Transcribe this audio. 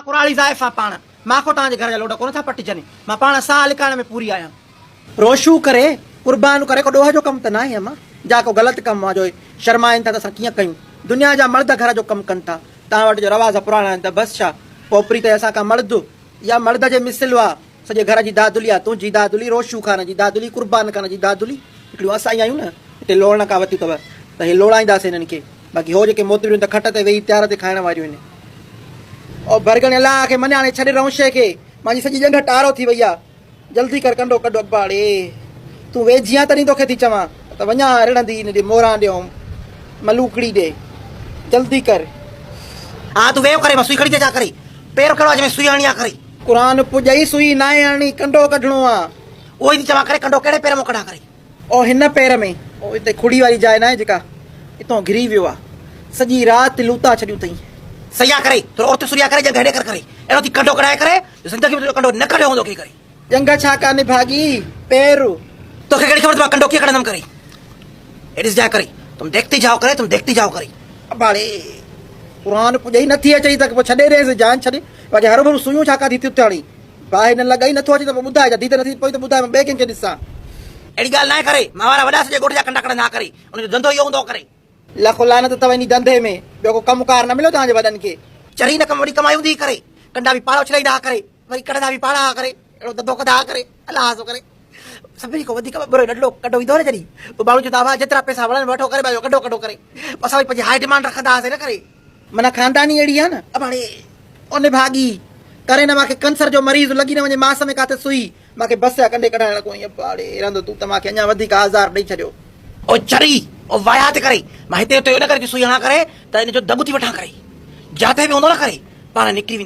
ڪراڙي زائفان پاڻ. مان کان توهان جي گهر جا لوڊ ڪونه ٿا پٽجن. مان پاڻ ساهه لڪائڻ ۾ پوري آهيان. روشو ڪري، قربان ڪري ڪو ڏوهه جو ڪم ته ناهي امان. جا ڪو غلط ڪم آ جو شرمائين ٿا ته اسان ڪيئن ڪيون. دنيا جا مڙد گهر جو ڪم ڪن ٿا. توهان وٽ جو رواج پراڻا آهن ته بس ڇا. پوپري ته اسان کان مڙد يا مڙد جي مثل آ. سڄي گهر جي دادلي آ. تنهنجي دادلي، روشو خان جي دادلي، قربان خان جي دادلي. هڪڙيون اسان ئي آهيون نه. هتي لوڙڻ کان وتيون اٿو ته هي لوڙائينداسين هنن کي. باقي هو جيڪي موتبريون ته کٽ تي ويهي تيار تي کائڻ واريون آهن. او ڀرڳڻي الله کي مڃاڻي ڇڏ رونشي کي. مانجي سڄي ڄنگهه ٽارو ٿي وئي آ. جلدي ڪر ڪنڊو ڪڍ ابا ڙي. تون ويجهي آن تڏهن توکي ٿي چوان ته وڃان ها رڙهندي ان ڏي موران ڏي ۽ ملوڪڙي ڏي. جلدي ڪر. ها تون ويهه ڪري مان سوئي کڻي ٿي اچان ڪري. پير ڪهڙو آ جنهن ۾ سوئي هڻڻي آ ڪري. قرآن پڄئي سوئي ناهي هڻڻي ڪنڊو ڪڍڻو آ. اهو ئي ٿي چوان ڪري ڪنڊو ڪهڙي پير مان ڪڍان ڪري. او هن پير ۾، او اتي کڙي واري جاء ناهي جيڪا اتان گهري ويو آ. سڄي رات لوتا ڇڏيون اٿئي. سيا ڪري، ٿورو ارتي سريا ڪري ڄنگهه هيڏي ڪر ڪري. اهڙو ٿي ڪنڊو ڪڍائي ڪري جو زندگي ۾ تنهنجو ڪنڊو نه ڪڍيو هوندو ڪنهن ڪري. ڄنگهه ڇا ڪا نڀاڳي، پير. توکي ڪهڙي خبر ته مان ڪنڊو ڪيئن ڪڍندم ڪري. هي ڏسجانء ڪري. تم ديکتي جائو ڪري، تم ديکتي جائو ڪري. اباڙي! قرآن پڄئي نٿي اچئي ته پوء ڇڏي ڏينس، جان ڇڏي. باقي هروڀرو سوئيون ڇا ڪا ٿي تٿياڻي. باهه نه لڳائي نٿو اچي ته پوء ٻڌاء، جا ڌيء ته نٿي پوي ته ٻڌاء مان ٻئي ڪنهن کي ڏسان. اهڙي ڳالهه ناهي ڪري، مان وارا وڏا سڄي ڳوٺ جا ڪنڊا ڪڍندا ها ڪري، ان جو ڌنڌو اهو هوندو هو ڪري. لک لعنت اٿو انهي ڌنڌي ۾، ٻيو ڪو ڪم ڪار نه مليو توهان جي وڏن کي. چري نه ڪم وڏي ڪمائي هوندي هئي ڪري، ڪنڊا به پاڻ اڇلائيندا ها ڪري، وري ڪڍندا به پاڻ ها ڪري، اهڙو ڌنڌو ڪندا ها ڪري، الله حافظ ڪري. سڀني کان وڌيڪ ٻه ننڍڙو ڪنڊو ايندو هو نه جڏهن، پوء ماڻهو چوندا هئا جيترا پئسا وڻن وٺو ڪري پنهنجو ڪنڊو ڪڍو ڪري، پوء اسان وري پنهنجي هاء ڊمانڊ رکندا هئاسين نه ڪري. معنيٰ خانداني اهڙي آ نه. اباڻي او نڀاڳي، ڪري نه مانکي ڪنسر جو مريض لڳي نه وڃي ماس ۾ ڪاٿي سوئي، مانکي بس آ ڪنڊي ڪڍائڻ لڳو آهين اباڙي رند تون ته مانکي اڃا وڌيڪ آزار ڏئي ڇڏيو. او چري، او واهيات ڪري، مان هتي هتي ان ڪري ٿي سوئي هڻان ڪري ته ان جو دڳ ٿي وٺان ڪري، جاتي به هوندو نه ڪري، پاڻ نڪري ويندو.